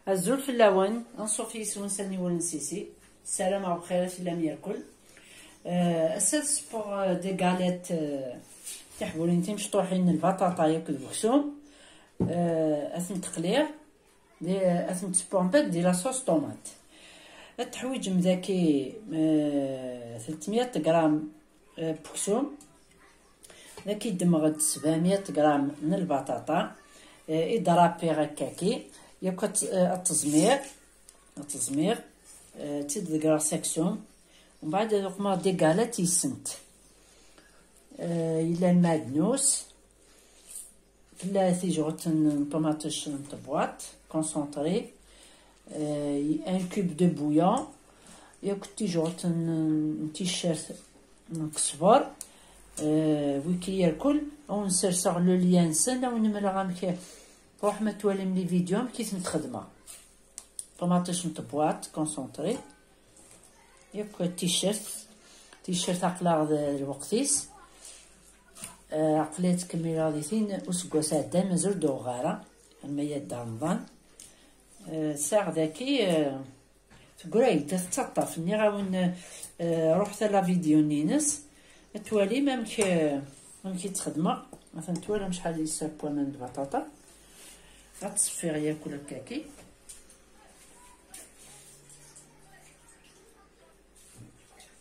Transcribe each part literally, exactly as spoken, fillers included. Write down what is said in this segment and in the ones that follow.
Azul fell-awen, anṣuf yis-wen s aniwel n Sisi. Ssarameɣ bxir i tellam yerkul. Eh, ass-a ad sewweɣ, eh, des galettes, eh, tiḥburin timecṭuḥin n lbaṭaṭa yakk d uksum. Eh, ad tent-qliɣ, di, ad tent-sewweɣ mbeɛd di la sauce tomate. Ad teḥwiǧem daki, eh, tlettmya gram, eh, n uksum. Daki ddmeɣ-d sebɛemya gram n lbaṭaṭa, eh, i d-rapiɣ akkaki, yakk ad t-, eh, ad teẓmiɣ, ad teẓmiɣ, eh, ad tt-id-ḍeggreɣ s aksum, mbeɛd ad uqmeɣ des galettes yes-sent. Eh, yella lmeɛdnus, tella tijɣelt n, n ṭumaṭic n tebwaṭ, concentré, euh, un cube de bouillon, yakk tijɣelt n, n ticcert n ksber, euh, wiki yerkul, ad wen-serseɣ le lien-nsen, ad wen-mleɣ amek, ruḥem ad twalim les vidéos, amek i tent-xedmeɣ. Ṭumaṭic n tebwaṭ, concentré. Yakk ticcert, ticcert aql-aɣ d, d lweqt-is. Eh, aql-i ttkemmileɣ di tin useggas iɛeddan, mazal ur d-uɣeɣ ara, alma yadda Remḍan. Eh, sɛiɣ daki, eh, teggra-yi-d ad tettaṭṭaf, nniɣ-awen, eh, ruḥet ar la vidéo-nni-ines, ad twalim amek, eh, amek i tt-xedmeɣ. Atan twalam acḥal yesser n waman n lbaṭaṭa. Ad tt-ṣeffiɣ yakk akkaki.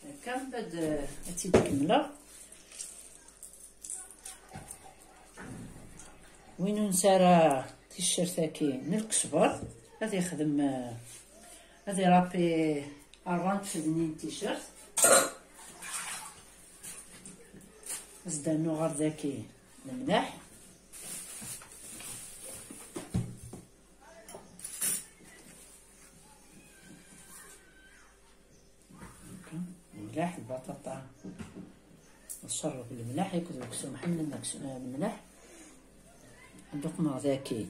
Akka, ad, ad tt-id-kemmleɣ. Win ur nesɛi ara ticcert-agi n lkesber, ad yexdem, ad irapi ṛebɛa n tfednin n ticcert. Ad s-d-rnuɣ ɣer daki lemleḥ. Lemleḥ, lbaṭaṭa tcerreb lemleḥ akked uksum, ḥemmlen aksum, eh, lemleḥ. Ad uqmeɣ daki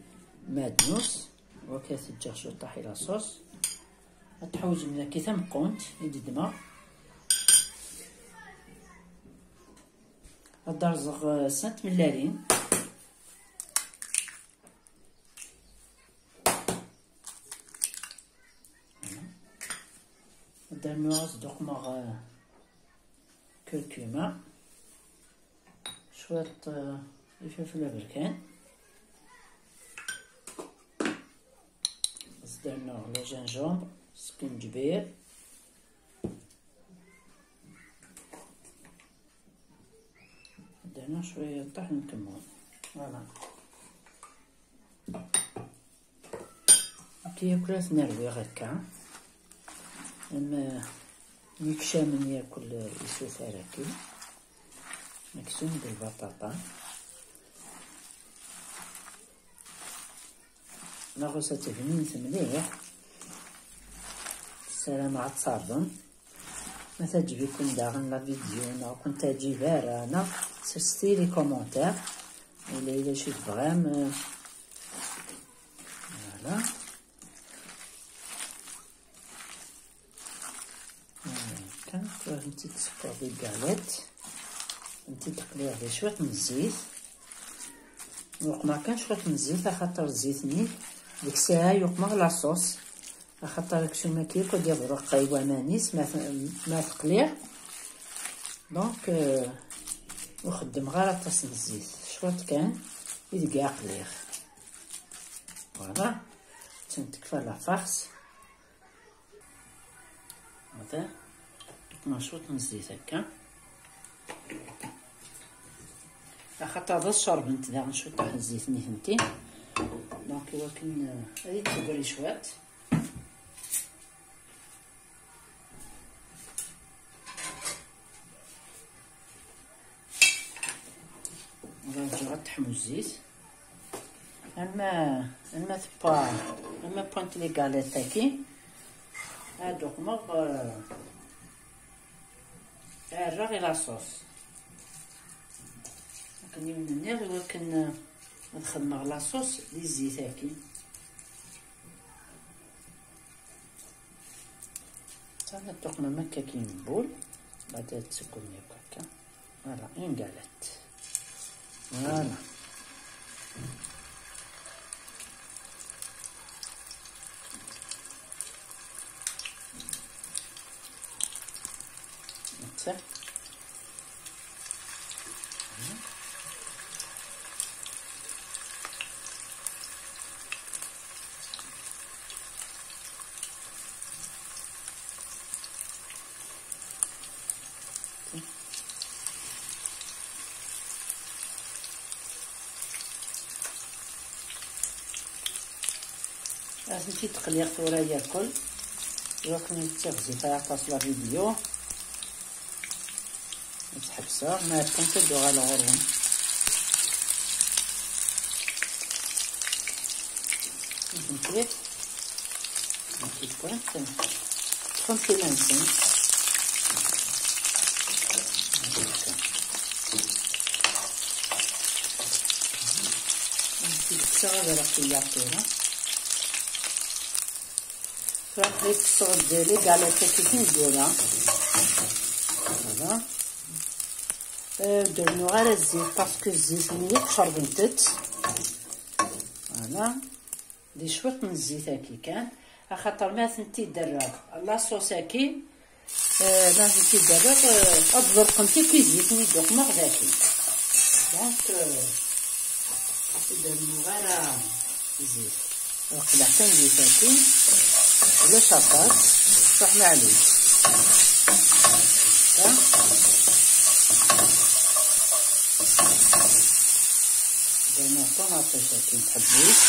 maɛdnus, waka teǧǧiɣ cwiṭaḥ i la sauce. Ad tḥewjem daki tameqqunt i d-ddmeɣ. Ad d-rẓeɣ, eh, snat tmellalin. Ad d-rnuɣ, ad s-d-uqmeɣ, eh, curcuma, cwiṭ, eh, ifelfel aberkan, ad s-d-rnuɣ le gingembre, skenǧbir, ad d-rnuɣ cwiṭaḥ n kemmun. Voilà. Akka yakk la ten-rwiɣ akka. Am, eh, yekcamen yakk l-, isutar-agi. Aksum d lbaṭaṭa. Neɣ ad tebnimt mliḥ. Ssarameɣ ad tṣabem. Ma teɛǧeb-iken daɣen la vidéo, neɣ ur ken-teɛǧib ara, neɣ serset-iyi les commentaires. Ula d acu tebɣam, eh, voilà. Kan, tura tent-id-sekkeɣ di galette. Tent-id-qliɣ di cwiṭ n zzit. Uqmeɣ kan cwiṭ n zzit, axaṭer zzit-nni deg ssaɛa yuqmeɣ la sauce. Axaṭer aksum-agi akk ad iḍreq i waman-is ma t-, ma t-qliɣ. Donc, euh, ur xeddmeɣ ara aṭas n zzit, cwiṭ kan i deg aqliɣ. Voilà, attan tekfa la farce. Voilà, neɣ cwiṭ n zzit akka. Axaṭer ad ṣerbent daɣen cwiṭ n zzit nitenti. Donc, iwakken, euh, ad iyi-d-tegri cwiṭ. Ad ǧǧeɣ ad teḥmu zzit. Alma, alma tewwa, alma wwant les galettes-agi, ad uqmeɣ, eh, ad rreɣ i la sauce. Akken i wen-nniɣ, iwakken, eh, ad xedmeɣ la sauce di zzit-agi. Ad tuqmem akka akin boule, baɛd ad tseggum yakk akka. Voilà, une galette. Voilà. Ad tent-id-qliɣ tura yakk, iwakken ur tt-ɣezzif ara aṭas la vidéo. Ad tt-ḥebseɣ, ma rkant ad d-uɣaleɣ ɣur-wen. Ad tent-id Ṭṭfent iman-nsent. Kkseɣ ad ara qiyaɣ tura. Tura aql-i kkseɣ-d les galettes-agi tineggura. Voilà. Euh, ur d-rennuɣ ara zzit, parce que zzit-nni akk cerbent-tt. Voilà. Di cwiṭ n zzit-agi kan, axaṭer ma tent-id-rreɣ la sauce-agi, eh, ma tent-id-rreɣ, eh, ad ḍelqent akk i zzit-nni d-uqmeɣ dagi. Donc, eh, ur d-rennuɣ ara zzit. Aql-aɣ kan di tati, ulac aṭas, ṣṣeḥ maɛlic. Ha? Dana ṭumaṭic akken tḥebbit.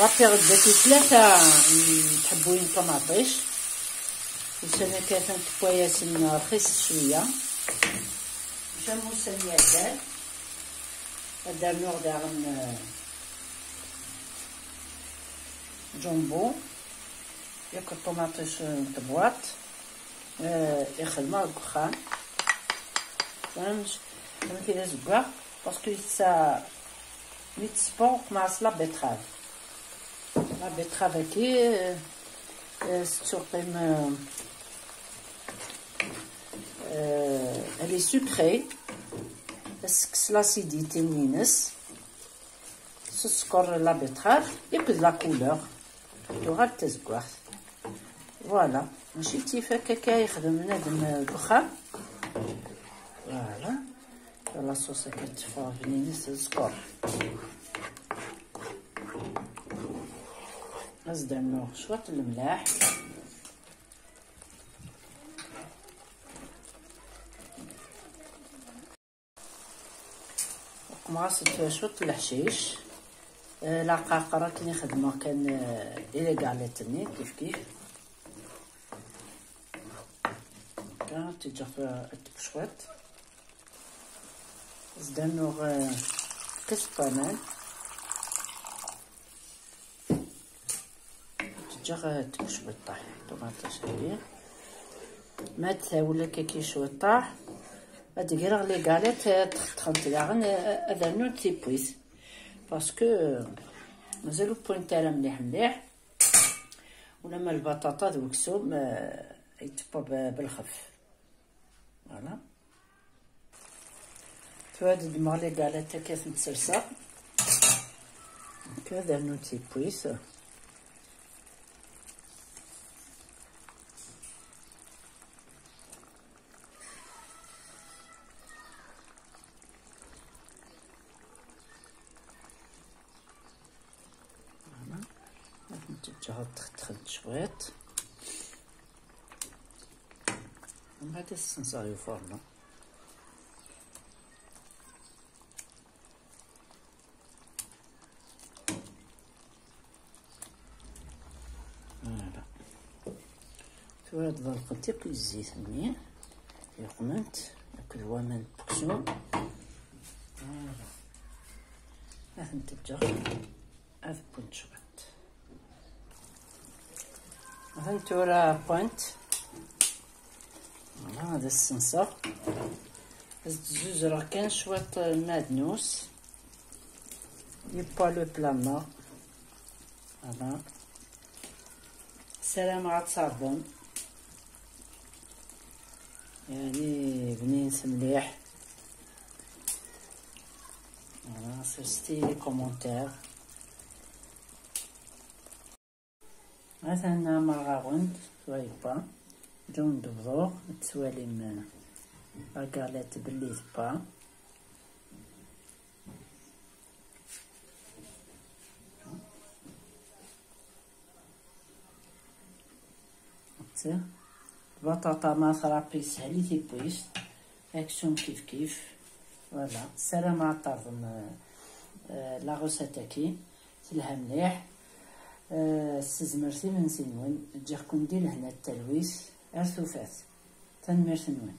Ṛebbi ɣezzif tlata n tḥebbuyin ṭumaṭic. Ussan akka atan tewwa-yasen rxis cwiya. Maca ussan iɛeddan. Ad d-rnuɣ daɣen, eh, jumbo, yakk ṭumaṭic n tebwaṭ, eh, i xedmeɣ deg uxxam. Amek, amek i d azeggaɣ, parce que ça, mi tesseɣ, uqmeɣ-as la betterave. La betterave-agi, euh, euh, tettuqim, euh, euh, elle est sucrée. Tekkes l'acidité-nni-ines. S sskeṛ, la betterave, et puis la couleur. Tuɣal d tazeggaɣt. Voilà. Mačči d tifak akka i yexdem bnadem deg uxxam. Voilà. La sauce akka teffeɣ bnin s zzkeṛ. Ad s-d-rnuɣ cwiṭ n lemlaḥ. Qmeɣ-as-d cwiṭ n leḥcic. Eh, laqaqer akken i xedmeɣ kan, eh, i les galettes-nni kif kif. Kan ad t-ǧǧeɣ ad tebbu cwiṭ. Zdanuɣ, eh, kis n waman. Ǧǧiɣ, eh, tebbu cwiṭaḥ ṭumaṭic-agi. Ma d tawla akka ki cwiṭaḥ. Ad d-greɣ les galettes, eh, ttxeṭxent daɣen, eh, ad rnunt tiwwit. Parce que, eh, mazal ur wwint ara mliḥ mliḥ. Ulamma lbaṭaṭa d weksum, eh, yettewwa b-, belxef. Voilà. Tura ad ddmeɣ les galettes akka ad tent-serseɣ. Akka ad rnunt tiwwit. Voilà. Ad tent-ǧǧeɣ ad ttxeṭxent cwiṭ. Mbeɛd ad ssenseɣ i ufarnu. Voilà. Tura ad ḍelqent akk zzit-nni, yeqment akked waman n uksum. Voilà. Ad tent-ǧǧeɣ ad wwint cwiṭ. Atan tura wwant. Voilà, ad as-senseɣ. Ad as-d-zuzreɣ kan cwiṭ n lmeɛdnus. Yewwa le plat-nneɣ. Voilà. Ssarameɣ ad tṣerḍem. Yani, bninet mliḥ. Voilà, serset-iyi les commentaires. Atan ɛemreɣ-awen-d tura yewwa. Ǧawen d-bḍuɣ, ad twalim, eh, la galette belli tewwa. Tbaṭaṭa ma trapi sehli tiwwist, aksum kif kif. Voilà, ssarameɣ ad terḍem, eh, eh, la recette-agi, telha mliḥ. Eh, s tezmert imensi-nwen, ǧǧiɣ-ken di lehna d talwit, ar tufat. Tanemmirt-nwen.